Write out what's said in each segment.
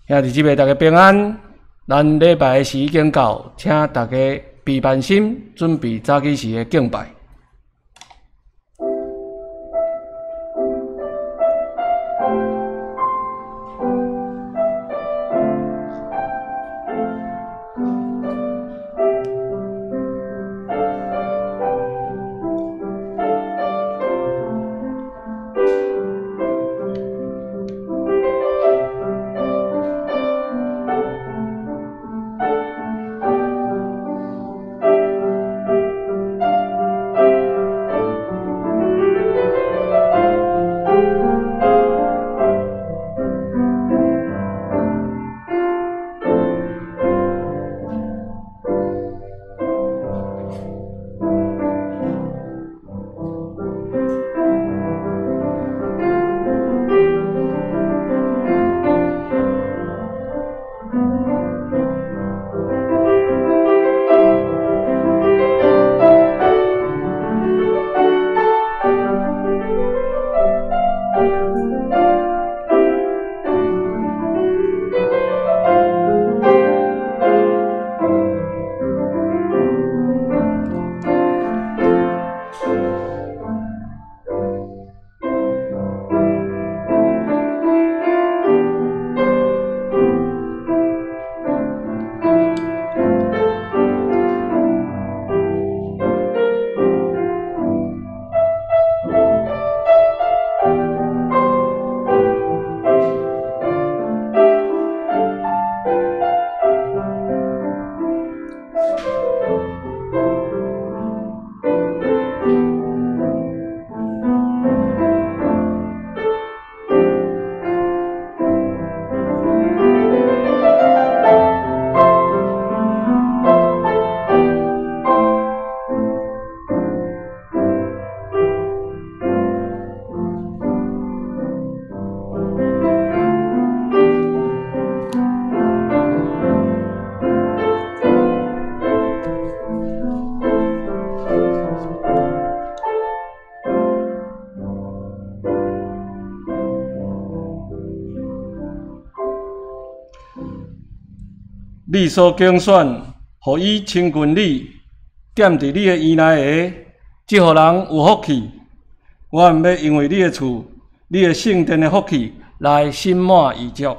兄弟姊妹，大家平安。咱禮拜的時已經到，請大家備辦心，準備早起時的敬拜。你所揀選，予伊親近你，踮佇你的院內的，這予人有福氣。我毋欲因為你的厝、你的聖殿的福氣來心滿意足。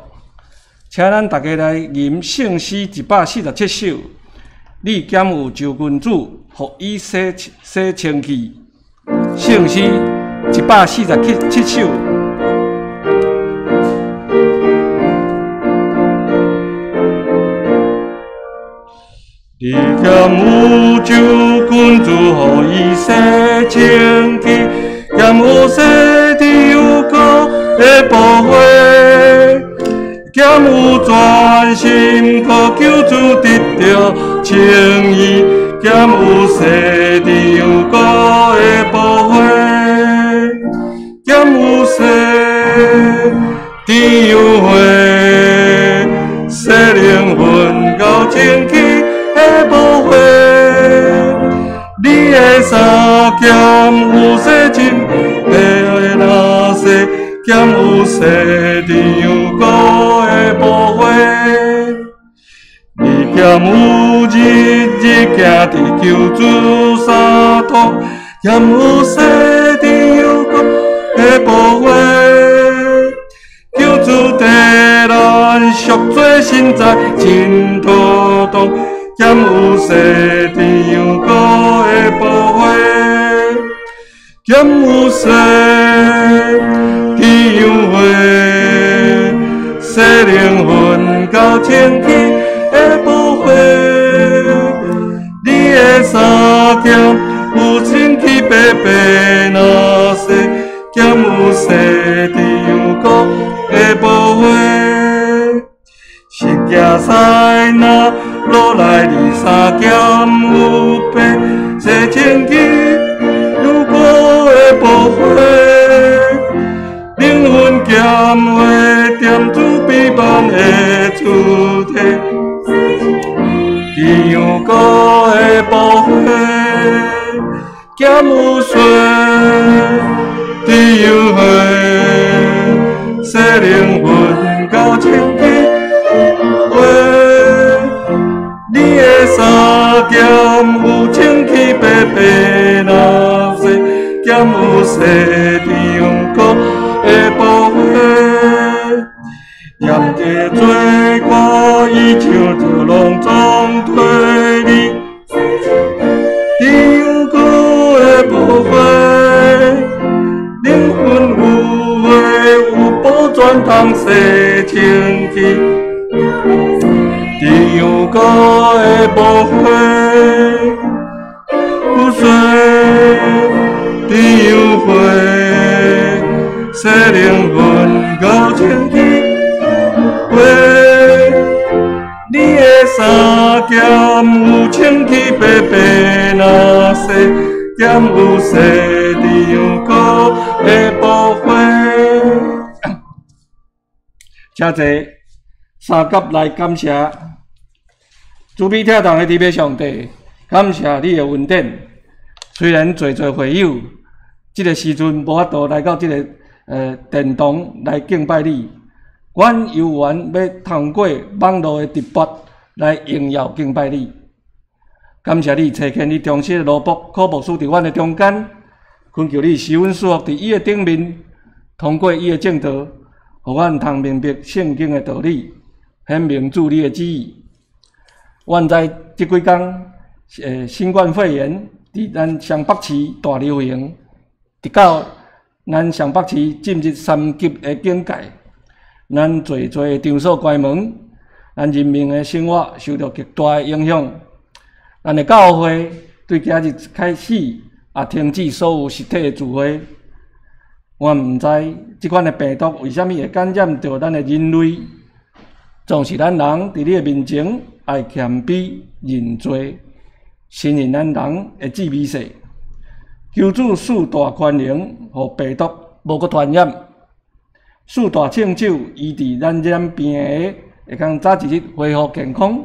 請咱大家來吟聖詩147首。你敢有就近主，予伊洗洗清氣？聖詩147首。你敢有就近主，予伊洗清氣？敢有洗滌有膏的寶血？敢有專心靠救主得著稱義？敢有洗滌有膏的寶血？敢有洗滌有血，洗靈魂到清氣的寶血？你的衫敢有洗淨？白若洗，敢有洗滌有膏的寶血？你敢有日日行佇救主三途？敢有洗滌有膏的寶血？救主替咱贖罪，身在真妥當。敢有洗滌有膏的寶血？敢有洗滌有血，洗靈魂到清氣的寶血？你的衫敢有清氣白白若洗？敢有洗滌有膏的寶血？是耶稣若落來，你衫敢有白？洗清氣有膏的寶血，靈魂咸會踮主庇庇的主體，有膏的寶血，敢有洗滌有血，洗靈魂到清氣的有洗濯過的寶血，严格罪过，伊唱著拢总脫離，天國的寶血，靈魂有血有寶鑽通洗清氣，天國的寶血，有洗天血，洗靈魂夠清氣。血，你的衫劍有清氣白白若洗，劍有洗天國的寶血。請坐，三甲來感謝慈悲疼痛的天父上帝，感謝你的恩典。雖然濟濟會友，這个時陣無法度來到這个殿堂來敬拜你，阮猶原欲通過網路的直播來榮耀敬拜你。感謝你差遣你忠實的奴僕柯牧師佇阮的中間，懇求你施恩賜福佇伊的頂面，通過伊的證道，予阮通明白聖經的道理，顯明主你的旨意。阮知這幾工，新冠肺炎佇咱雙北市大流行，直到咱雙北市進入三級的警戒，咱濟濟的場所關門，咱人民的生活受著極大的影響。咱的教會對今日開始也停止所有實體的聚會。我毋知這款的病毒為啥物會感染著咱的人類，總是咱人佇你的面前愛謙卑認罪，承認咱人的致微細。求主賜大權能，予病毒無閣傳染；賜大聖手醫治咱染病的，會當早一日恢復健康；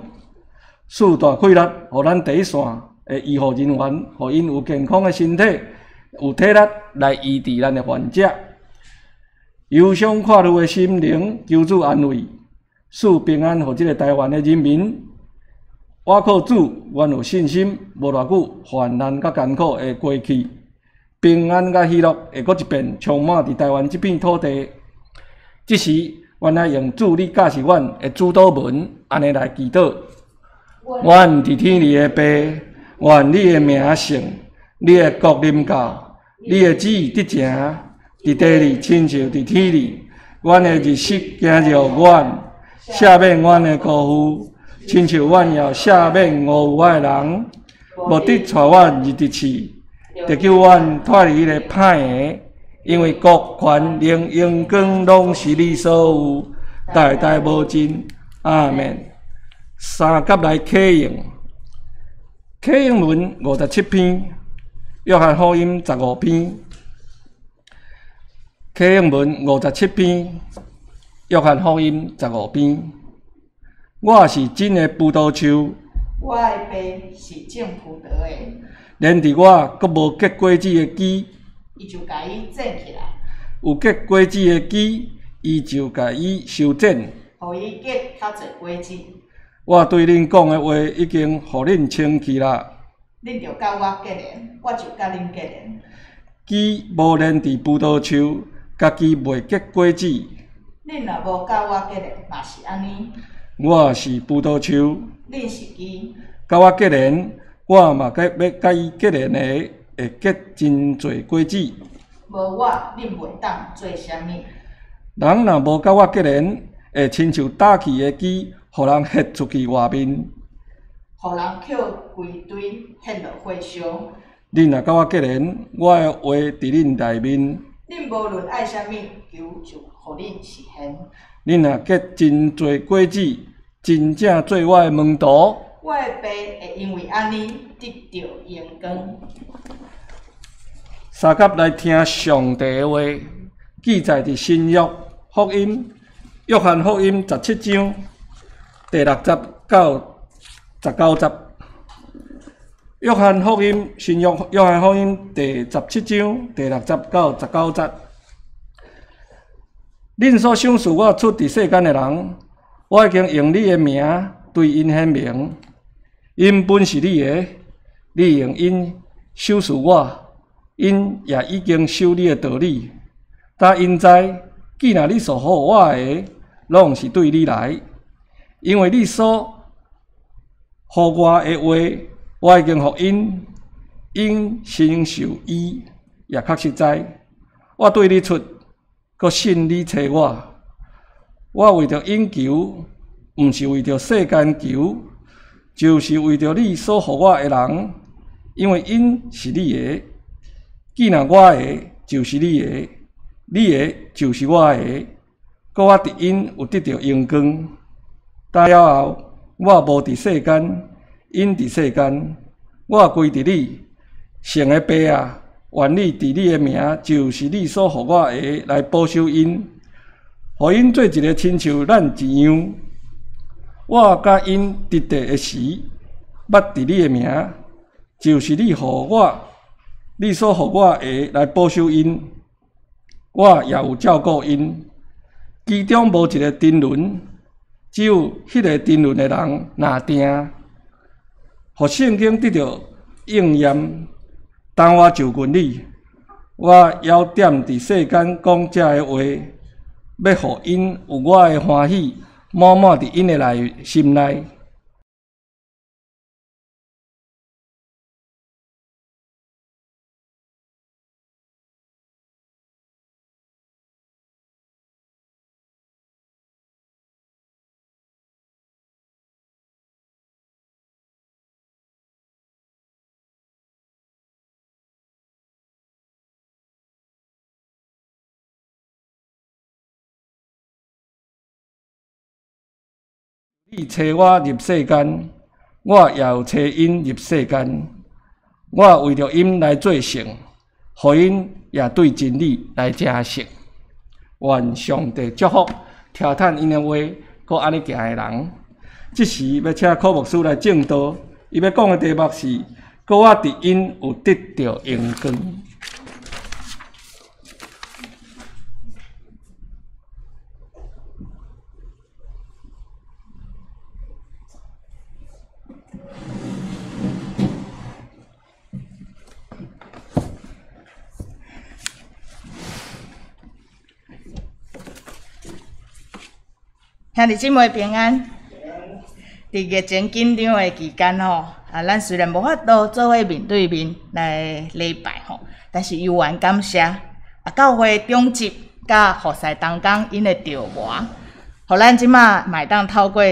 賜大氣力，予咱第一線的醫護人員，予𪜶有健康的身體，有體力來醫治咱的患者。憂傷看慮的心靈，求主安慰，賜平安予這个台灣的人民。倚靠主，阮有信心，無偌久患難佮艱苦會過去，平安佮喜樂會閣一遍充滿佇台灣這片土地。這時，阮愛用主你教示阮的主禱文，按呢來祈禱：阮佇天裡的爸，願你的名聖，你的國臨到，你的旨意得成，佇地裡親像佇天裡。阮的日食行肉阮，赦免阮的辜負，親像阮也赦免辜負我的人。毋得帶阮入佇試，得救阮脫離彼个歹的，因為國權能榮光攏是你所有，代代無盡。阿們。三甲來啟應，啟應文57篇，約翰福音15篇。啟應文57篇，約翰福音十五篇。我是真的葡萄樹，我的爸是種葡萄的，連佇我閣無結果子的枝，伊就共伊剪起來，有結果子的枝，伊就共伊修剪，予伊結較濟果子。我對恁講的話已經予恁清氣啦。恁著佮我結連，我就佮恁結連。枝無連佇葡萄樹，家己袂結果子。恁若無佮我結連，嘛是按呢。我是葡萄樹，恁是枝。佮我結連，我嘛佮欲佮伊結連的，會結真濟果子。無我，恁袂當做啥物。人若無佮我結連，會親像焦去的枝，予人掷出去外面。予人抾歸堆，獻予火燒。恁若佮我結連，我的話佇恁內面。恁無論愛啥物，求就予恁實現。恁若結真濟果子，真正做我的門徒。我的爸會因為按呢得著榮光。三甲來聽上帝的話，記載佇新約福音約翰福音17章第6節到19節。約翰福音新約約翰福音第十七章第六節到十九節。恁所賞賜我出佇世間的人，我已經用你的名對𪜶顯明。𪜶本是你的，你用𪜶賞賜我， 𪜶也已經守你的道理。但𪜶知，既若你所予我的，攏是對你來，因為你所予我的話，我已經予𪜶，𪜶承受伊，也確實知。我對你出，閣信你差我。我為著𪜶求，毋是為著世間求，就是為著你所予我的人，因為𪜶是你的。既若我的就是你的，你的就是我的，閣我佇𪜶有得著榮光。但了後，我無佇世間，𪜶佇世間，我歸佇你。聖的爸啊，願你佇你的名，就是你所予我的，來保守𪜶，予𪜶做一个親像咱一樣。我佮𪜶佇地的時，捌佇你的名，就是你予我，你所予我的來保守𪜶，我也有照顧𪜶。其中無一个沉淪，只有彼个沉淪的人若定，予聖經得著應驗。當我就近你，我猶踮佇世間講這个話，欲予𪜶有我的歡喜，滿滿佇𪜶的內心內。你差我入世間，我也有差𪜶入世間。我為著𪜶來做聖，予𪜶也對真理來成聖。願上帝祝福聽趁𪜶的話，閣按呢行的人。這時欲請柯牧師來證道，伊欲講的題目是：閣我佇𪜶有得著榮光。兄弟姊妹平安。佇疫情緊張的期間吼，啊，咱雖然無法度做伙面對面來禮拜吼，但是猶原感謝啊，教會長執佮服侍同工𪜶的著磨，予咱這馬嘛會當透過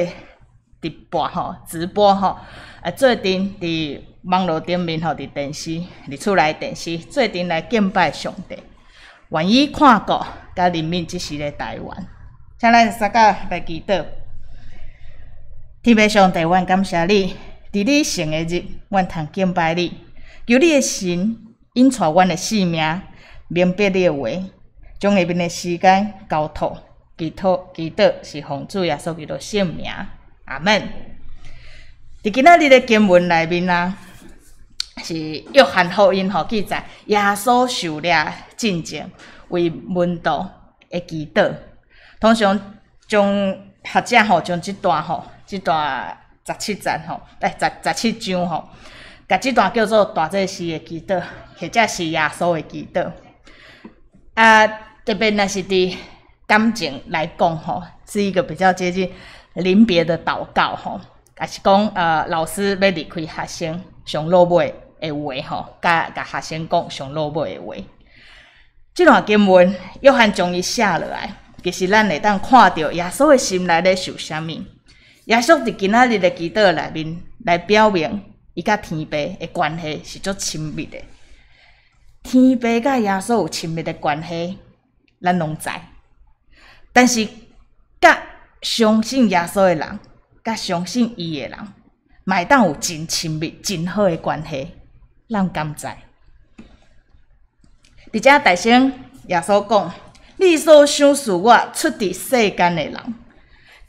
直播吼、直播吼，啊，做陣佇網路頂面吼，佇電視、佇厝內電視做陣來敬拜上帝，願意看顧佮憐憫這時的台灣。請咱三甲來祈禱。天父上帝，阮感謝你，佇你聖的日，阮通敬拜你。求你的神引帶阮的性命，明白你的話，將下面的時間交託，祈禱，祈禱是奉主耶穌基督聖名，阿們。佇今仔日的經文內面啊，是約翰福音吼記載，耶穌受掠進前為門徒的祈禱。通常將學者吼將這段吼，這段十七節吼，哎，十七章吼，共這段叫做大祭司的祈禱，或者是耶穌的祈禱。啊，特別若是佇感情來講吼，是一個比較接近臨別的禱告吼，也是講老師欲離開學生上落尾的話吼，共共學生講上落尾的話。這段經文，約翰將伊寫落來。其實咱會當看著耶穌的心內咧想啥物。耶穌佇今仔日的祈禱內面來表明，伊佮天父的關係是足親密的。天父佮耶穌有親密的關係，咱攏知。但是，佮相信耶穌的人，佮相信伊的人，嘛會當有真親密、真好的關係，咱敢知？佇遮大聲耶穌講。你所賞賜我出佇世間的人，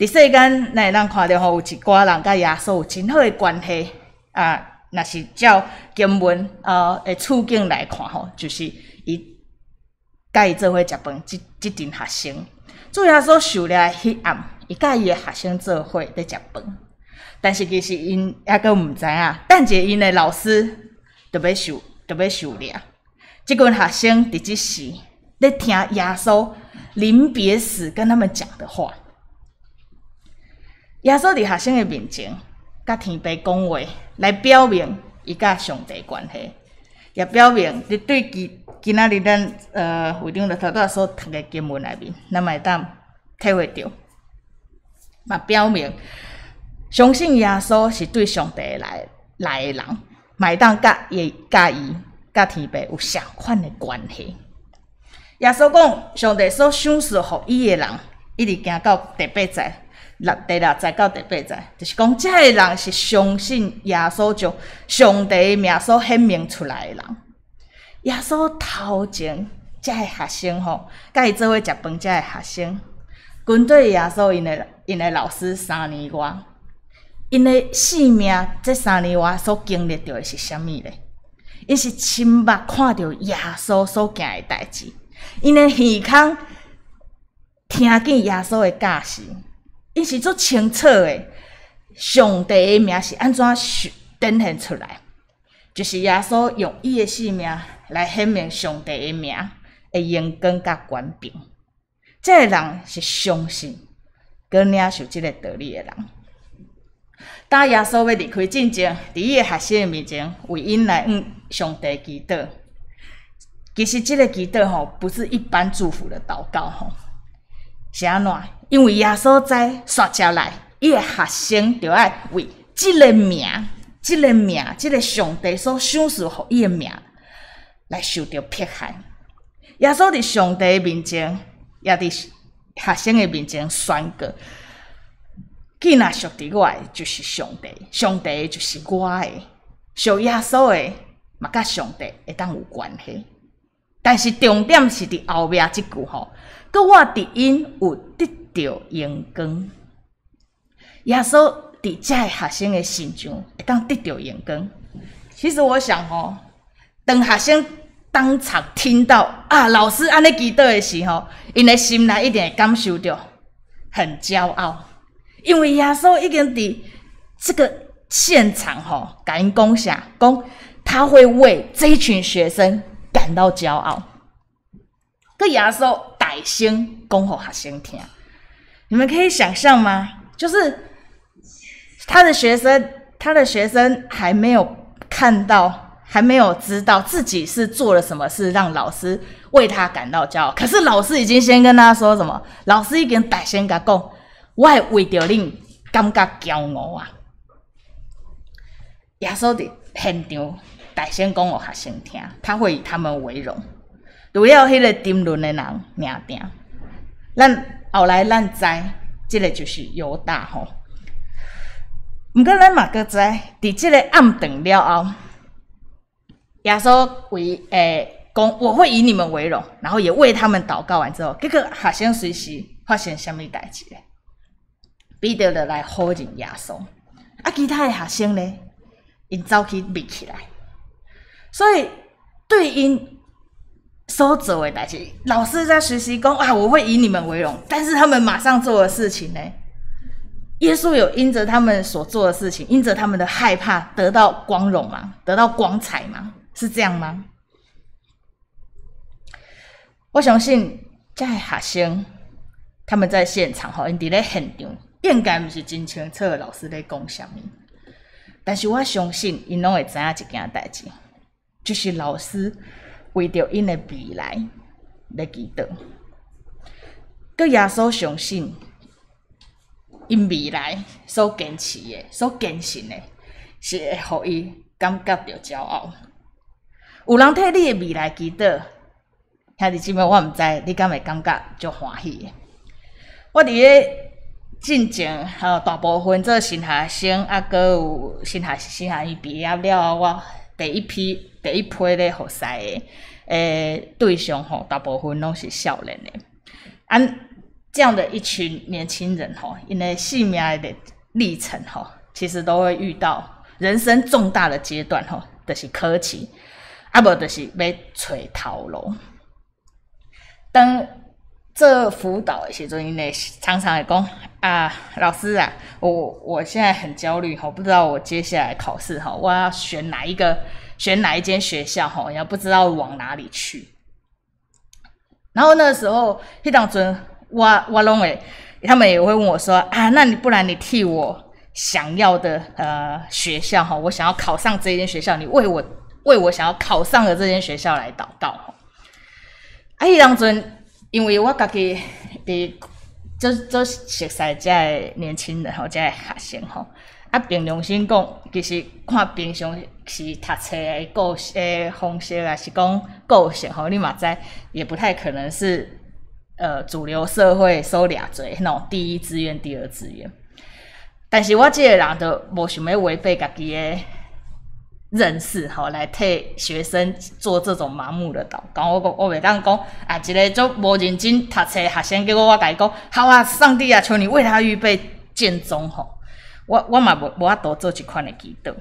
佇世間，咱會當看著吼，有一寡人佮耶穌有真好的關係啊。若是照經文的處境來看吼，就是伊佮伊做伙食飯，這這陣學生，主耶穌受掠的彼暗，伊佮伊的學生做伙佇食飯，但是其實𪜶猶閣毋知影，等一下𪜶的老師就欲受，就欲受掠。這群學生佇這時咧聽耶穌臨別時跟他們講的話。耶穌佇學生的面前，佮天父講話，來表明伊佮上帝關係，也表明佇對今今仔日咱會長就頭拄仔所讀的經文內面，咱嘛會當體會著，嘛表明相信耶穌是對上帝來來的人，嘛會當佮伊、佮伊、佮天父有相款的關係。耶穌講，上帝所賞賜予伊的人，一直行到第八節，第六節到第八節，就是講，這个人是相信耶穌將上帝的名所顯明出來的人。耶穌頭前這个學生吼，佮伊做伙食飯這个學生，跟綴耶穌𪜶的老師3年外，𪜶的性命這三年外所經歷著的是啥物咧？𪜶是親目看著耶穌所行的代誌，𪜶的耳孔聽見耶穌的教示，𪜶是足清楚的，上帝的名是按怎展現出來，就是耶穌用伊的性命來顯明上帝的名的榮光佮權柄。這个人是相信，閣領受這个道理的人。當耶穌欲離開進前，佇伊的學生的面前，為𪜶來向上帝祈禱。其實這个祈禱吼，不是一般祝福的禱告吼，是按怎？因為耶穌知煞接來，伊的學生著愛為這个名、這个名、這个上帝所賞賜予伊的名來受著迫害。耶穌佇上帝的面前，也佇學生的面前宣告：既若屬佇我的，就是上帝；上帝的就是我的。屬耶穌的，嘛佮上帝會當有關係。但是重點是佇後壁這句吼，閣我佇𪜶有得著榮光。耶穌佇這个學生的身上會當得著榮光。其實我想吼，當學生當場聽到啊，老師按呢祈禱的時候，𪜶的心內一定會感受著很驕傲，因為耶穌已經佇這個現場吼，共𪜶講啥？講他會為這一群學生感到驕傲。閣耶穌大聲講予學生聽，你們可以想象嗎？就是他的學生還沒有看到，還沒有知道自己是做了什麼事讓老師為他感到驕傲。可是老師已經先跟他說什麼？老師已經大聲共講，我會為著恁感覺驕傲啊！耶穌佇現場大聲講予學生聽，他會以他們為榮。除了彼个沉淪的人名定，咱後來咱知，這个就是猶大吼。毋過咱嘛閣知，佇這个暗頓了後，耶穌為講我會以你們為榮，然後也為他們禱告完之後，結果學生隨時發生啥物代誌咧？彼得就來否認耶穌，啊，其他的學生咧，𪜶走去匿起來。所以對𪜶所做的代誌，老師在隨時講啊，我會以你們為榮，但是他們馬上做的事情呢？耶穌有因着他們所做的事情，因着他們的害怕得到光榮嗎？得到光彩嗎？是這樣嗎？我相信這个學生他們在現場吼，𪜶佇咧現場應該毋是真清楚老師咧講啥物，但是我相信𪜶攏會知影一件代誌，就是老師為著𪜶的未來咧祈禱。閣耶穌相信，𪜶未來所堅持的、所堅信的，是會予伊感覺著驕傲。有人替你的未來祈禱，兄弟姊妹，我毋知你敢會感覺足歡喜的。我佇咧進前吼，大部分做神學生，啊，閣有神學院畢業了後，我第一批咧服侍的對象吼，大部分攏是少年的。啊，這樣的一群年輕人吼，𪜶的生命的歷程吼，其實都會遇到人生重大的階段吼，就是考試，啊無就是欲揣頭路。當做輔導的時陣，𪜶會常常會講啊，老師啊，我現在很焦慮吼，不知道我接下來考試吼，我要選哪一個選哪一間學校吼，也不知道往哪裡去。然後那時候，彼當陣我攏會，他們也會問我說啊，那你不然你替我想要的學校哈，我想要考上這間學校，你為我想要考上的這間學校來禱告吼。啊，彼當陣因為我家己佇做做熟似遮的年輕人吼，遮的學生吼，啊，憑良心講，其實看平常時讀冊的個方式啊，是講個性吼，你嘛知，也不太可能是主流社會所掠做那種第一志願、第二志願。但是我這個人就無想欲違背家己的認識吼，來替學生做這種盲目的禱告。我袂當講啊，一個足無認真讀冊的學生，結果我共伊講，好啊，上帝啊，求你為他預備建中吼。我嘛無法度做這款的祈禱。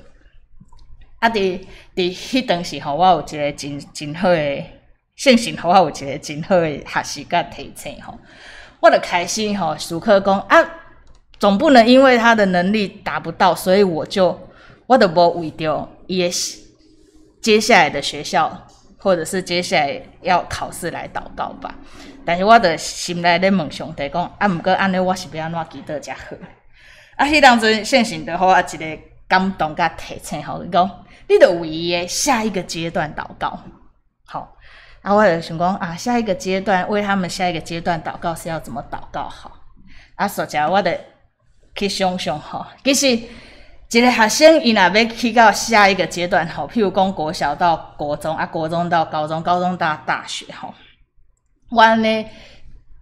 啊，佇彼當時吼，我有一個真好的聖神，予我有一個真好的學習佮提醒吼。我就開始吼思考講啊，總不能因為他的能力達不到，所以我就無為著伊的接下來的學校，或者是接下來要考試來禱告吧。但是我就心內咧問上帝講，啊，毋過按呢，我是欲按怎祈禱才好？啊，彼當陣聖神就予我一個感動佮提醒吼，伊講，你著為伊的下一個階段禱告。好，啊，我就想講啊，下一個階段為他們下一個階段禱告是要怎麼禱告好？啊，說實我就去想想吼，其實一個學生伊若欲去到下一個階段吼，譬如講國小到國中，啊，國中到高中，高中到大學吼，我按呢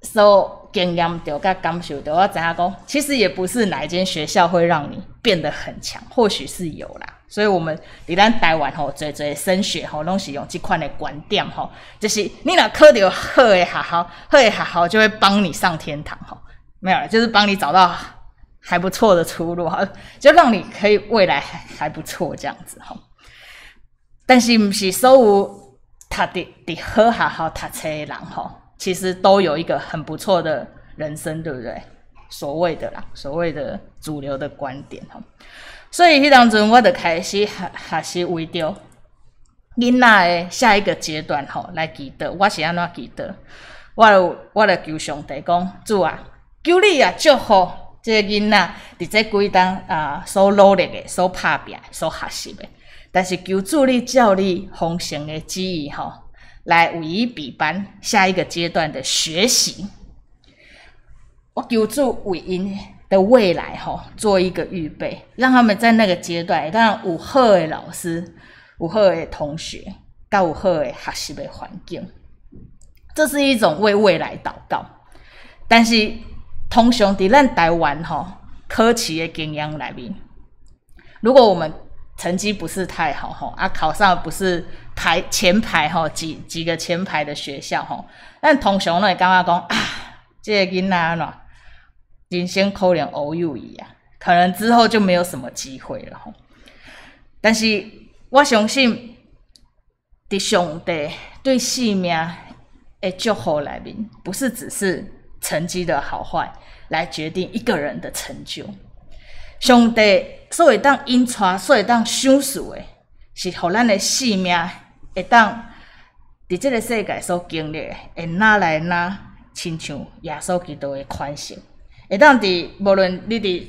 所經驗著佮感受著，我知影講，其實也不是哪一間學校會讓你變得很強，或許是有啦。所以，我們佇咱台灣吼，濟濟升學吼，攏是用這款的觀點吼，就是你若考著好的學校，好的學校就會幫你上天堂吼，沒有啦，就是幫你找到還不錯的出路哈，就讓你可以未來還不錯這樣子吼。但是，毋是所有讀佇好學校讀冊的人吼，其實都有一個很不錯的人生，對不對？所謂的啦，所謂的主流的觀點吼。所以，彼當陣我就開始學習為著囡仔的下一個階段吼來祈禱。我是按怎祈禱？我就求上帝講，主啊，求你啊祝福這个囡仔佇這幾冬啊所努力的、所拍拚、所學習的。但是求主你照你豐盛的旨意吼，來為伊備辦下一個階段的學習。我求主為𪜶的未來吼做一個預備，讓他們在那個階段會當有好的老師、有好的同學，佮有好的學習的環境。這是一種為未來禱告。但是通常佇咱台灣吼考試的經驗內面，如果我們成績不是太好吼，啊考上不是排前排吼幾個前排的學校吼，咱通常攏會感覺講啊，這個囡仔按怎人生可能烏有去啊，可能之後就沒有什麼機會了吼。但是我相信，佇上帝對生命的祝福內面，不是只是成績的好壞來決定一個人的成就。上帝所會當引帶，所會當賞賜的，是予咱的生命會當佇這個世界所經歷的，會愈來愈親像耶穌基督的款式。會當佇無論你佇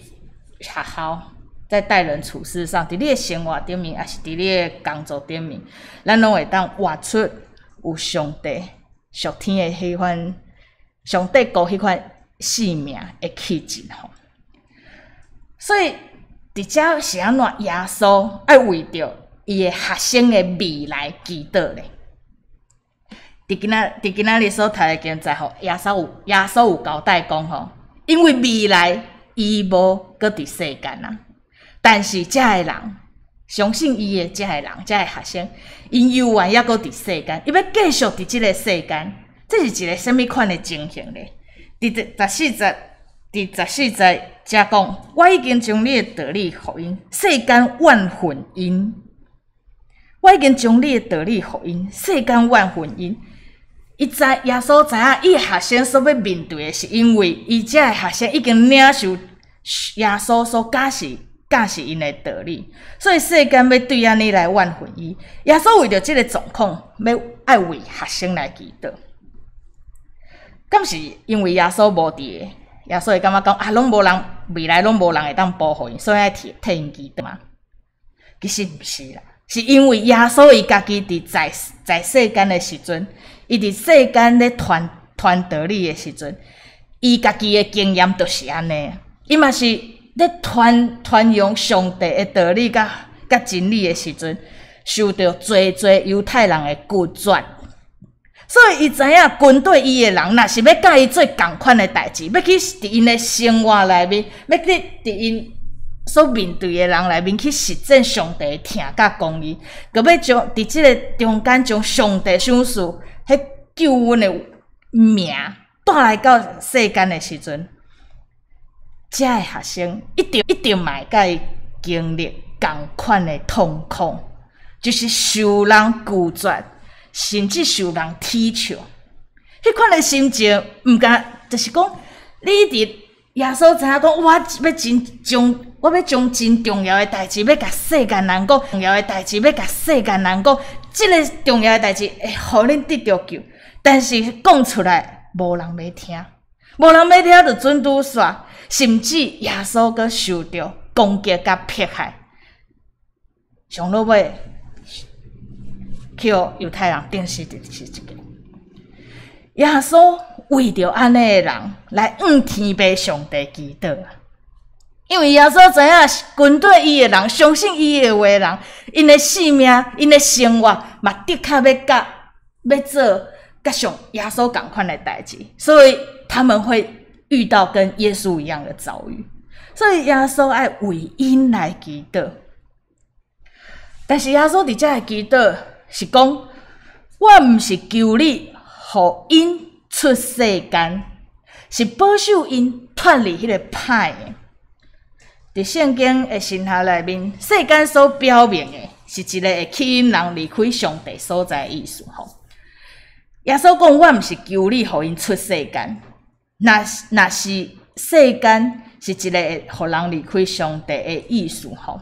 學校，在待人處事上，佇你的生活頂面，抑是佇你的工作頂面，咱攏會當活出有上帝屬天的彼款，上帝國彼款生命的氣質吼。所以，佇遮是按怎耶穌愛為著伊的學生的未來祈禱咧？佇今仔日所讀的經節吼，耶穌有交代講吼，因為未來伊無閣佇世間啊，但是遮的人相信伊的遮的人，遮的學生，𪜶猶原猶閣佇世間，伊欲繼續佇這個世間，這是一個啥物款的情形咧？佇十四節遮講，我已經將你的道理予𪜶，世間怨恨𪜶。我已經將你的道理予𪜶，世間怨恨𪜶。伊知耶穌知影，伊的學生所欲面對的是，因為伊遮的學生已經領受耶穌所教示教示𪜶的道理，所以世間欲對按呢來怨恨伊。耶穌為著這个狀況，欲愛為學生來祈禱。敢是因為耶穌無佇咧，耶穌會感覺講啊，攏無人未來攏無人會當保護𪜶，所以愛替替𪜶祈禱嗎？其實毋是啦，是因為耶穌伊家己佇在在世間的時陣，伊佇世間咧傳傳道理的時陣，伊家己的經驗就是按呢，伊嘛是咧傳傳揚上帝的道理佮佮真理的時陣，受著濟濟猶太人的拒絕。所以伊知影軍隊伊的人，若是欲佮伊做仝款的代誌，欲去佇𪜶的生活內面，欲去佇𪜶所面對的人內面去實踐上帝的疼佮公義，閣欲將佇這个中間將上帝賞賜彼救恩的名帶來到世間的時陣，遮的學生一定一定嘛會佮伊經歷仝款的痛苦，就是受人拒絕，甚至受人恥笑，彼款的心情，毋敢，就是講，你佇耶穌知影講，我欲真將，我欲將真重要的代誌，欲共世間人講，重要的代誌，欲共世間人講，這个重要的代誌會予恁得著救，但是講出來，無人欲聽，無人欲聽就準拄煞，甚至耶穌閣受著攻擊佮迫害，上落尾，去予猶太人釘死就是這个。耶穌為著按呢的人來向天父上帝祈禱，因為耶穌知影跟綴伊的人，相信伊的話的人，𪜶的性命、𪜶的生活嘛，的確欲佮欲做佮像耶穌仝款的代誌，所以他們會遇到跟耶穌一樣的遭遇，所以耶穌愛為𪜶來祈禱。但是耶穌佇遮的祈禱是講，我毋是求你予𪜶出世間，是保守𪜶脫離彼个歹的。佇聖經的神學內面，世間所表明的是一个會吸引人離開上帝所在的意思吼。耶穌講，我毋是求你予𪜶出世間，若若是世間是一个會予人離開上帝的意思吼。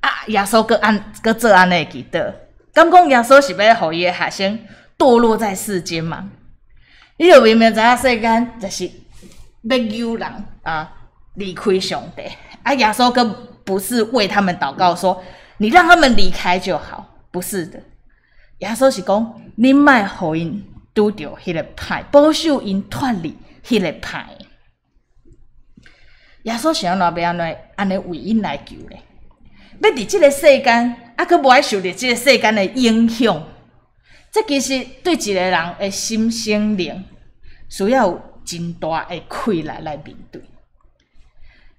啊！耶穌閣按閣做按呢祈禱，敢講耶穌是欲予伊的學生墮落在世間嗎？你就明明知影世間就是欲誘人啊離開上帝，啊！耶穌閣不是為他們禱告說，你讓他們離開就好，不是的。耶穌是講，你莫予𪜶拄著彼个歹，保守𪜶脫離彼个歹。耶穌是按怎欲按呢按呢為𪜶來求咧？欲佇這个世間，啊，閣無愛受著這个世間的影響，這其實對一个人的心身靈需要有真大的氣力來面對。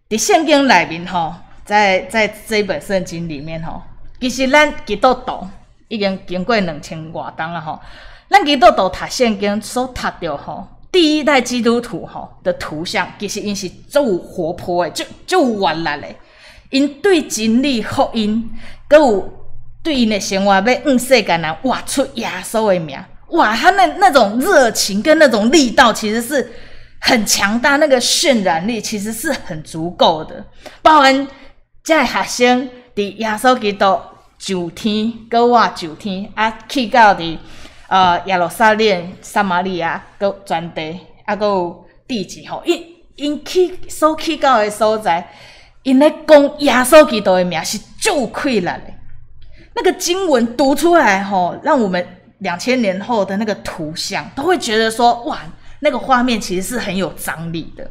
佇聖經內面吼，在在這本聖經裡面吼，其實咱基督徒已經經過兩千外冬啊吼，咱基督徒讀聖經所讀著吼，第一代基督徒吼的圖像，其實𪜶是足有活潑的，足足有活力的。𪜶對真理福音，閣有對𪜶的生活，欲向世間人活出耶穌的名，哇！他那那種熱情跟那種力道，其實是很強大，那個渲染力其實是很足夠的。包含遮的學生佇耶穌基督上天，閣活上天，啊，去到佇耶路撒冷、撒瑪利亞，閣全地，啊，閣有地極吼，𪜶𪜶去所去到的所在。𪜶咧講耶穌基督的名是足有氣力的，那個經文讀出來吼，讓我們2000年後的那個圖像都會覺得說，哇，那個畫面其實是很有張力的，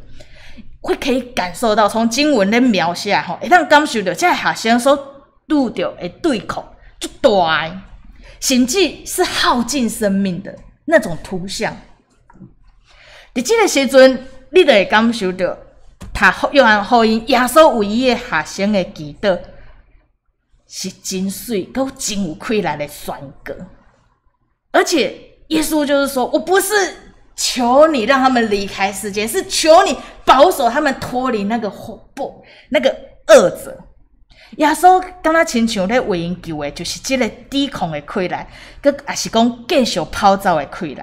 會可以感受到從經文的描寫吼，會當感受著這个學生所拄著的對抗足大的，甚至是耗盡生命的那種圖像。佇這个時陣，你就會感受著。讀約翰福音，耶穌為伊的學生的祈禱是真媠，閣真有氣力的宣告。而且耶穌就是說，我不是求你讓他們離開世界，是求你保守他們脫離那個不那個惡者。耶穌敢若親像咧為𪜶求的，就是這个抵抗的氣力，閣也是講繼續跑走的氣力。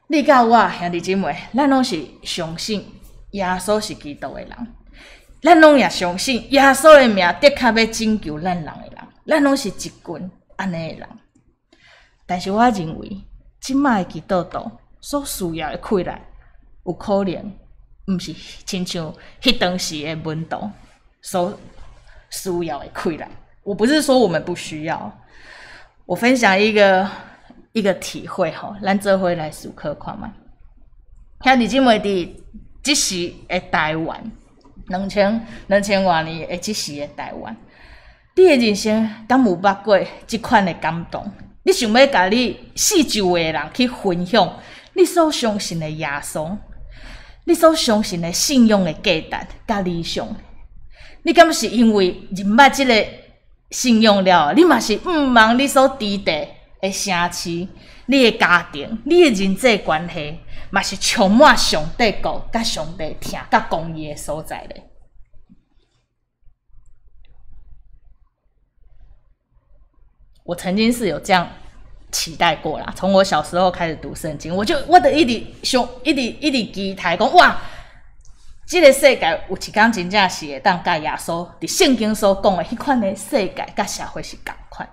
你佮我兄弟姊妹，咱攏是相信耶穌是基督的人。咱攏也相信耶穌的名的確欲拯救咱人的人，咱攏是一群按呢的人。但是我認為，這擺的基督徒所需要的氣力，有可能毋是親像彼當時的門徒所需要的氣力。我不是說我們不需要，我分享一個體會吼，咱做伙來思考看覓。兄弟姊妹佇這時的台灣，2000外年的這時的台灣，你的人生敢有捌過這款的感動？你想欲共你四周圍的人去分享你所相信的耶穌，你所相信的信仰的價值佮理想？你敢是因為認捌這个信仰了，你嘛是毋望你所佇地的城市、你的家庭、你的人際關係，嘛是充滿上帝國、佮上帝疼、佮公義的所在咧？我曾經是有這樣期待過啦，從我小時候開始讀聖經，我就一直想，一直一直期待講哇，這个世界有一天真正是會當佮耶穌佇聖經所講的彼款的世界佮社會是仝款。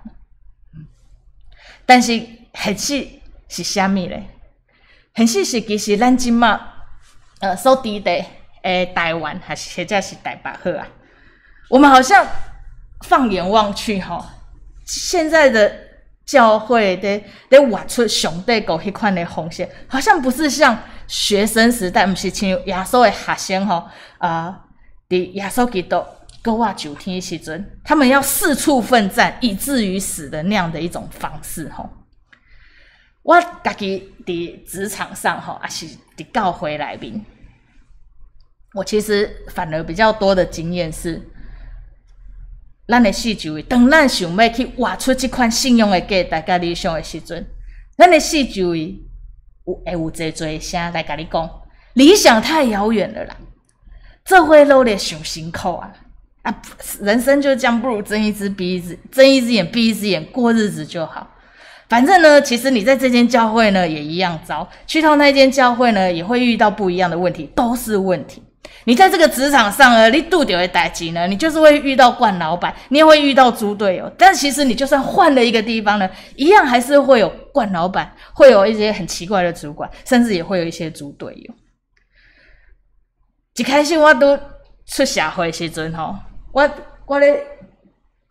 但是現實是啥物咧？現實是其實咱這馬所佇地的台灣，還是或者是台北好啊？我們好像放眼望去吼，現在的教會咧活出上帝國彼款的方式，好像不是像學生時代，毋是像耶穌的學生吼，佇耶穌基督閣活上天時陣，他們要四處奮戰，以至於死的那樣的一種方式吼。我家己佇職場上吼，抑是佇教會內面，我其實反而比較多的經驗是，咱的四周圍，當咱想欲去活出這款信仰的價值佮理想的時陣，咱的四周圍會有濟濟聲來共你講，理想太遙遠了啦，做伙努力傷辛苦啊！啊，人生就這樣，不如睜一隻閉一隻，睜一隻眼閉一隻眼過日子就好。反正呢，其實你在這間教會呢也一樣糟，去到那間教會呢也會遇到不一樣的問題，都是問題。你在這個職場上呢，你拄著的代誌呢，你就是會遇到慣老闆，你也會遇到豬隊友。但其實你就算換了一個地方呢，一樣還是會有慣老闆，會有一些很奇怪的主管，甚至也會有一些豬隊友。一開始我拄出社會時陣吼，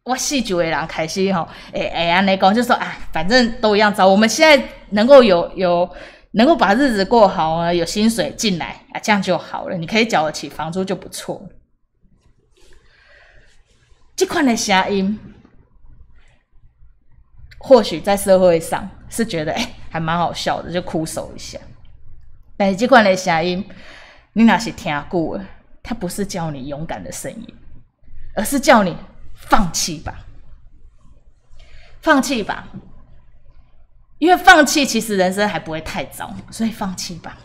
我四周的人開始吼，會按呢講，就說啊，反正都一樣糟。我們現在能夠能夠把日子過好啊，有薪水進來啊，這樣就好了。你可以繳得起房租就不錯了。這款的聲音，或許在社會上是覺得還蠻好笑的，就苦手一下。但是這款的聲音，你若是聽久了，它不是叫你勇敢的聲音，而是叫你放棄吧，放棄吧。因為放棄，其實人生還不會太糟，所以放棄吧。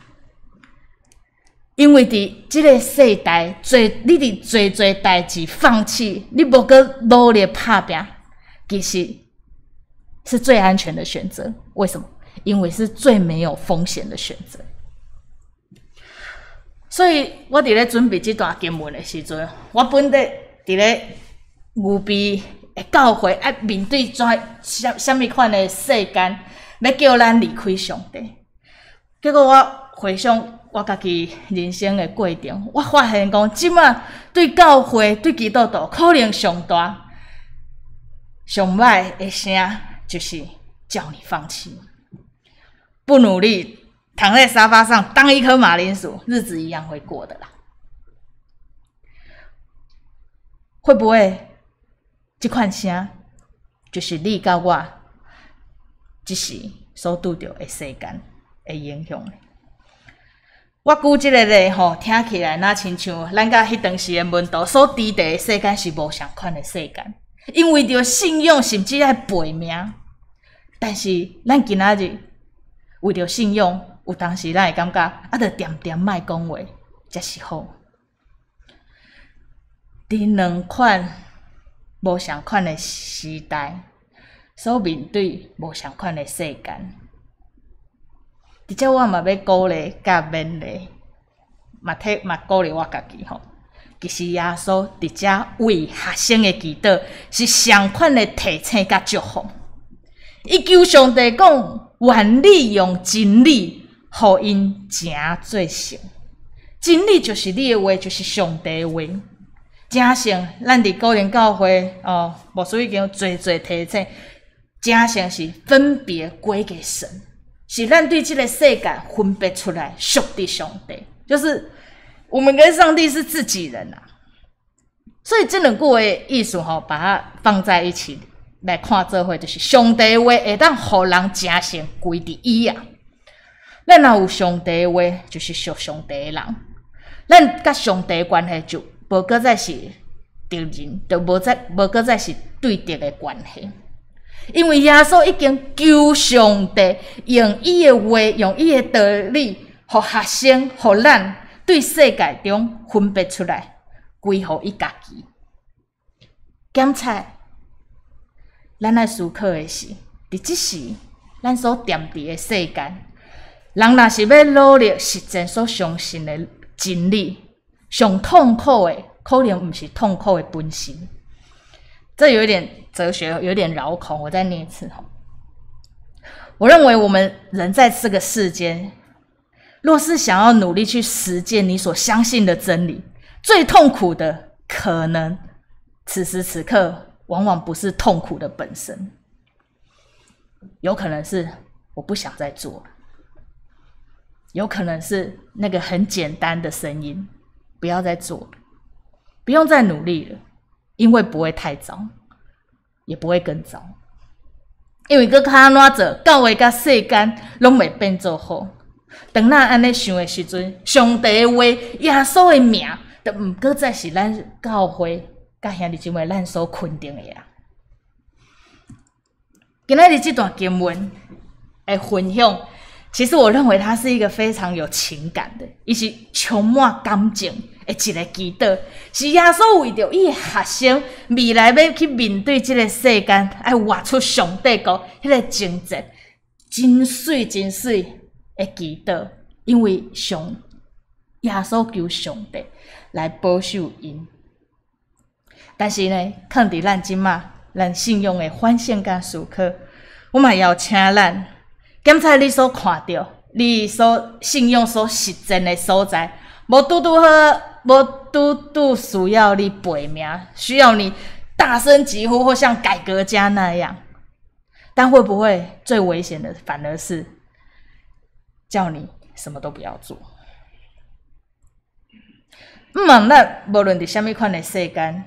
因為佇這个世代，做你佇做濟代誌放棄，你無閣努力拍拚，其實是最安全的選擇。為什麼？因為是最沒有風險的選擇。所以我佇咧準備這段經文的時陣，我本咧佇咧預備的教會愛面對怎啥物款的世間，欲叫咱離開上帝。結果我回想我家己人生的過程，我發現講，這擺對教會、對基督徒，可能上大、上歹的聲，就是叫你放棄，不努力，躺在沙發上當一顆馬鈴薯，日子一樣會過的啦。會不會這款聲，就是你佮我這時所拄著的世間的影響？我舉這个例吼，聽起來若親像咱佮彼當時的門徒所佇地的世間是無仝款的世間，因為著信仰甚至愛賠命，但是咱今仔日為著信仰，有當時咱會感覺啊，著恬恬莫講話才是好。佇兩款無仝款的時代，所面對無仝款的世間，佇遮我嘛欲鼓勵佮勉勵，嘛替嘛鼓勵我家己吼。其實耶穌佇遮為學生的祈禱是相款的提醒佮祝福。伊求上帝講，願你用真理予𪜶成做聖。真理就是你的話，就是上帝的話。成聖，咱佇古靈教會哦，牧師已經濟濟提醒，成聖是分別歸給神，是咱對這个世界分別出來，屬佇上帝，就是我們跟上帝是自己人啊。所以這兩句話意思吼，把它放在一起來看做伙，就是上帝的話會當予人成聖歸佇伊啊。咱若有上帝的話，就是屬上帝的人。咱佮上帝的關係就無閣再是敵人，就無閣再是對敵的關係。因為耶穌已經求上帝用伊的話，用伊的道理，予學生，予咱對世界中分別出來，歸予伊家己。檢查，咱愛思考的是，佇這時，咱所踮佇的世間，人若是欲努力實踐所相信的真理，上痛苦的可能毋是痛苦的本身。這有點哲學，有點繞口，我再念一次。我認為我們人在這個世間，若是想要努力去實踐你所相信的真理，最痛苦的可能此時此刻往往不是痛苦的本身，有可能是我不想再做了，有可能是那個很簡單的聲音，不要再做了，不用再努力了，因為不會太糟，也不會更糟。因為閣較按怎做，教會佮世間攏袂變做好。當咱按呢想的時陣，上帝的話、耶穌的名，就毋閣再是咱教會佮兄弟姊妹咱所肯定的啊。今仔日這段經文的分享，其實我認為它是一個非常有情感的，伊是充滿感情的一個祈禱，是耶穌為著伊的學生未來欲去面對這個世間，愛活出上帝國彼個情節，真媠真媠的祈禱，因為上耶穌求上帝來保守𪜶。但是呢，囥佇咱這馬，咱信仰的反省佮思考，我嘛邀請咱檢查你所看著、你所信仰所實踐的所在，無拄拄好，無拄拄需要你背名，需要你大聲疾呼，或像改革家那樣。但會不會最危險的，反而是叫你什麼都不要做？毋問咱無論佇啥物款的世間，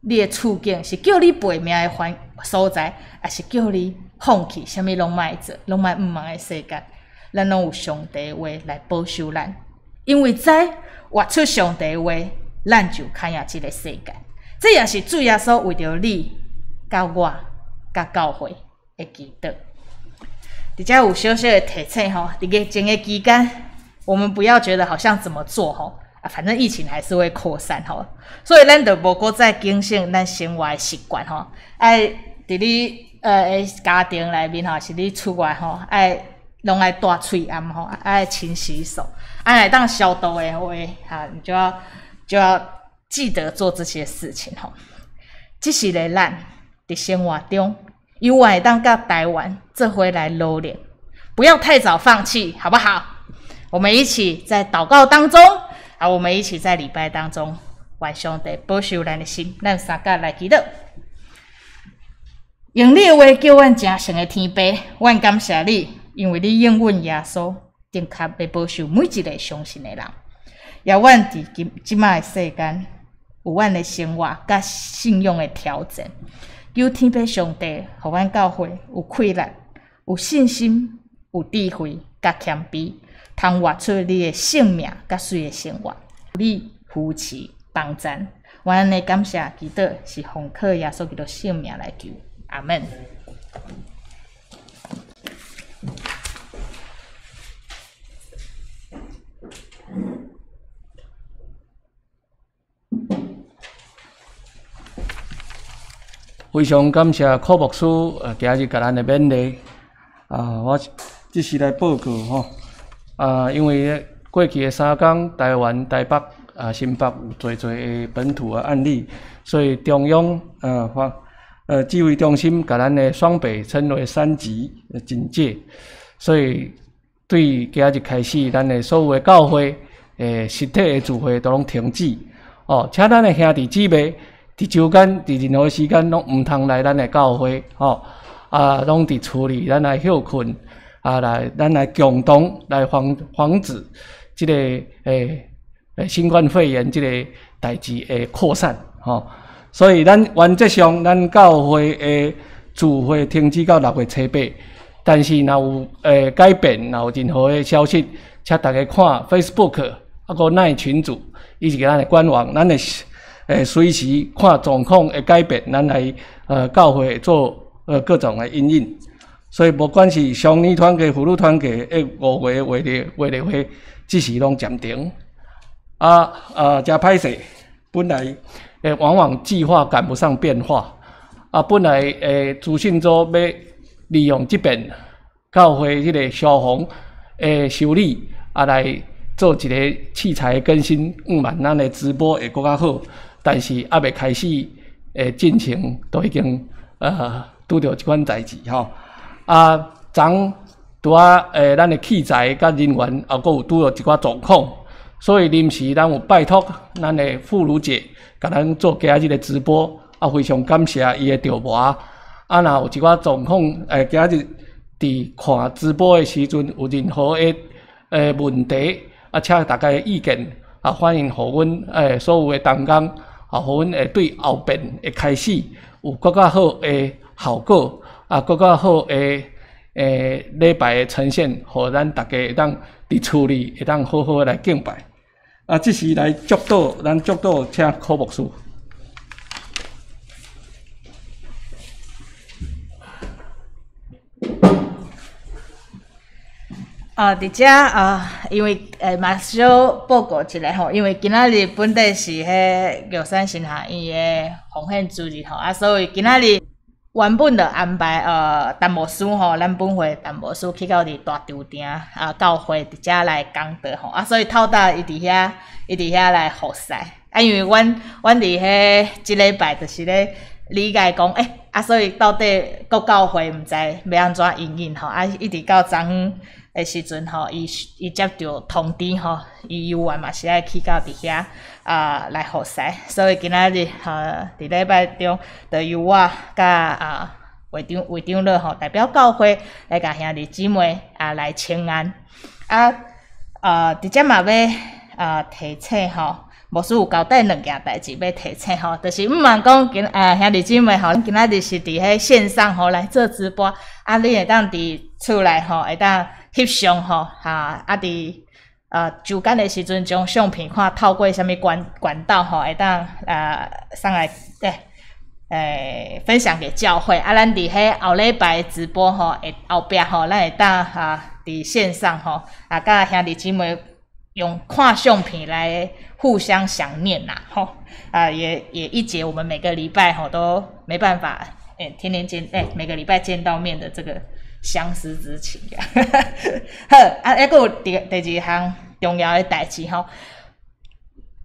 你的處境是叫你背名的環所在，抑是叫你放棄，啥物攏莫做，攏莫毋茫的世間，咱攏有上帝的話來保守咱，因為知活出上帝的話，咱就較贏這个世界。這也是主耶穌為著你、佮我、佮教會的祈禱。佇遮有小小的提醒吼，佇疫情的期間，我們不要覺得好像怎麼做吼，啊，反正疫情還是會擴散吼，所以咱就無閣再警醒咱生活的習慣吼，愛佇你家庭內面吼，是你出外吼，愛攏愛戴喙罨吼，愛勤洗手，愛會當消毒的話，哈，你就要記得做這些事情吼。這時的咱佇生活中，猶原會當佮台灣做伙來努力，不要太早放棄，好不好？我們一起在禱告當中，啊，我們一起在禮拜當中，願上帝保守咱的心，咱三甲來祈禱。用你的話叫阮成聖的天父，阮感謝你，因為你應允耶穌，正確欲保守每一个相信的人。也阮佇今這擺的世間，有阮的生活佮信仰的挑戰。求天父上帝，予阮教會有氣力、有信心、有智慧佮謙卑，通活出你的聖名佮媠的生活。你扶持幫贊，阮按呢感謝祈禱，是奉靠耶穌基督聖名來求，阿門。非常感謝柯牧師，今日共咱的勉勵。啊，我這是來報告吼。啊，因為過去的3工，台灣、台北啊，新北有濟濟的本土的案例，所以中央發指揮中心共咱的雙北稱為3級警戒，所以對今仔日開始，咱的所有的教會實體的聚會都攏停止。哦，請咱的兄弟姊妹佇週間佇任何時間攏毋通來咱的教會，吼，啊，攏佇厝裡咱來歇睏，啊，來咱來共同來防止這个新冠肺炎這个代誌的擴散，吼。所以咱原則上，咱教會的聚會停止到6月初8，但是若有改變，若有任何的消息，請大家看 Facebook 啊，閣 LINE 群組，以及咱的官網，咱會隨時看狀況會改變，咱來教會做各種的因應。所以，不管是少年團契、婦女團契，5月月曆會，這時攏暫停。啊，誠歹勢，本來往往計劃趕不上變化。啊，本來資訊組欲利用這邊教會彼个消防的修理，啊來做一个器材更新，毋萬咱的直播會閣較好。但是猶未開始進行，都已經拄著這款代誌吼。啊，昨拄仔咱的器材佮人員也閣有拄著一寡狀況，所以臨時咱有拜託咱的婦女姐，共咱做今仔日的直播，啊，非常感謝伊的調磨。啊，若有一寡狀況，今仔日佇看直播的時陣有任何的問題，啊，請大家的意見，啊，歡迎予阮所有的同工，啊，予阮會對後邊的開始有閣較好的效果。啊，閣較好的禮拜的呈現，予咱大家會當佇厝裡會當好好來敬拜。啊，這時來祝禱，咱祝禱請柯牧師。啊，佇遮啊，因為嘛小報告一下吼，因為今仔日本底是彼玉山神學院的奉獻主日吼，啊，所以今仔日原本就安排陳牧師吼，咱本會陳牧師去到佇大稻埕啊教會佇遮來講道吼，啊，所以透早伊佇遐，伊佇遐來服侍。啊，因為阮佇彼這禮拜就是咧理解講，啊，所以到底各教會毋知欲按怎因應吼，啊，一直到昨昏的時陣吼，伊伊接著通知吼，伊猶原嘛是愛去到佇遐啊來服侍，所以今仔日吼佇禮拜中，就由我佮啊會長老吼代表教會來共兄弟姊妹啊來請安。啊佇遮嘛欲啊提醒吼，牧師有交代兩件代誌欲提醒吼，就是毋茫講今兄弟姊妹吼，今仔日是佇彼線上吼來做直播，啊，你會當佇厝內吼會當翕相吼，啊佇週間的時陣將相片看透過啥物管道吼，會當送來分享給教會。啊，咱佇彼後禮拜直播吼，會後壁吼，咱會當佇線上吼，啊，佮兄弟姊妹用看相片來互相想念啦，吼，啊，也一解我們每個禮拜吼都沒辦法，天天見，每個禮拜見到面的這個相思之情。好，啊，還閣有第二項重要的代誌吼，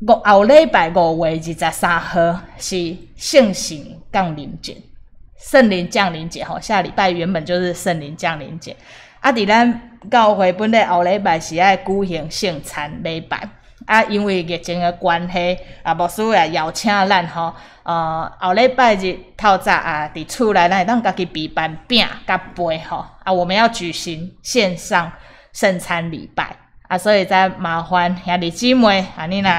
後禮拜5月23號是聖神降臨節，聖靈降臨節吼，下禮拜原本就是聖靈降臨節。啊，佇咱教會本來後禮拜是愛舉行聖餐禮拜，啊，因為疫情的關係，啊，牧師也邀請咱吼，後禮拜日透早啊，佇厝內咱會當家己備辦餅佮杯吼，啊，我們要舉行線上聖餐禮拜，啊，所以再麻煩兄弟姊妹，啊，你若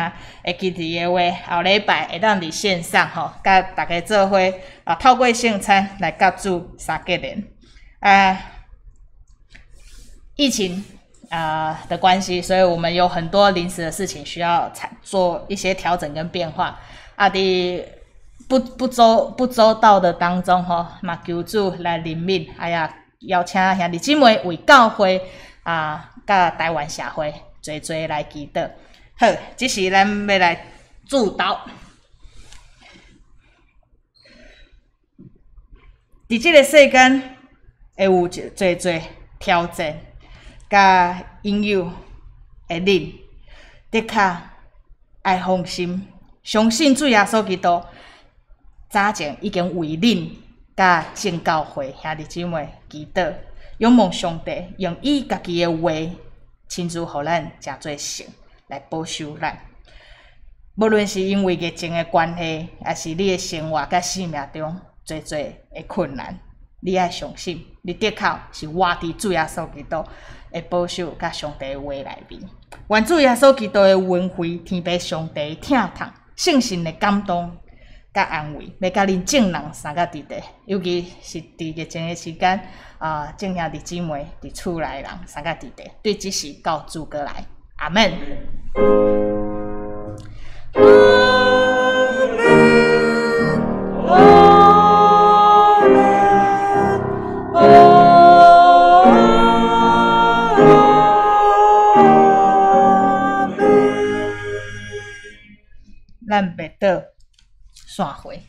會記得的話，後禮拜會當佇線上吼，佮大家做伙啊，透過聖餐來佮主相結連，啊。疫情的關係，所以我們有很多臨時的事情需要做一些調整跟變化。啊，佇不周到的當中吼，嘛求主來憐憫，哎呀，邀請兄弟姊妹為教會啊，佮台灣社會濟濟來祈禱。好，這時咱欲來祝禱。佇這個世間會有濟濟挑戰。佮引誘的恁，的確愛放心，相信主耶穌基督早前已經為恁佮眾教會兄弟姊妹祈禱，仰望上帝用伊家己的話親自予咱成做聖來保守咱。無論是因為疫情的關係，抑是你的生活佮生命中濟濟的困難，你愛相信，你的確是活佇主耶穌基督的保守佮上帝的話內面。願主耶穌基督的恩惠、天父上帝的疼痛、聖神的感動佮安慰，欲佮恁眾人相佮佇佇，尤其是佇疫情的時間，啊，眾兄弟姊妹佇厝內人相佮佇佇，對這時到主閣來，阿們。阿們，阿們，阿們。咱欲倒散會。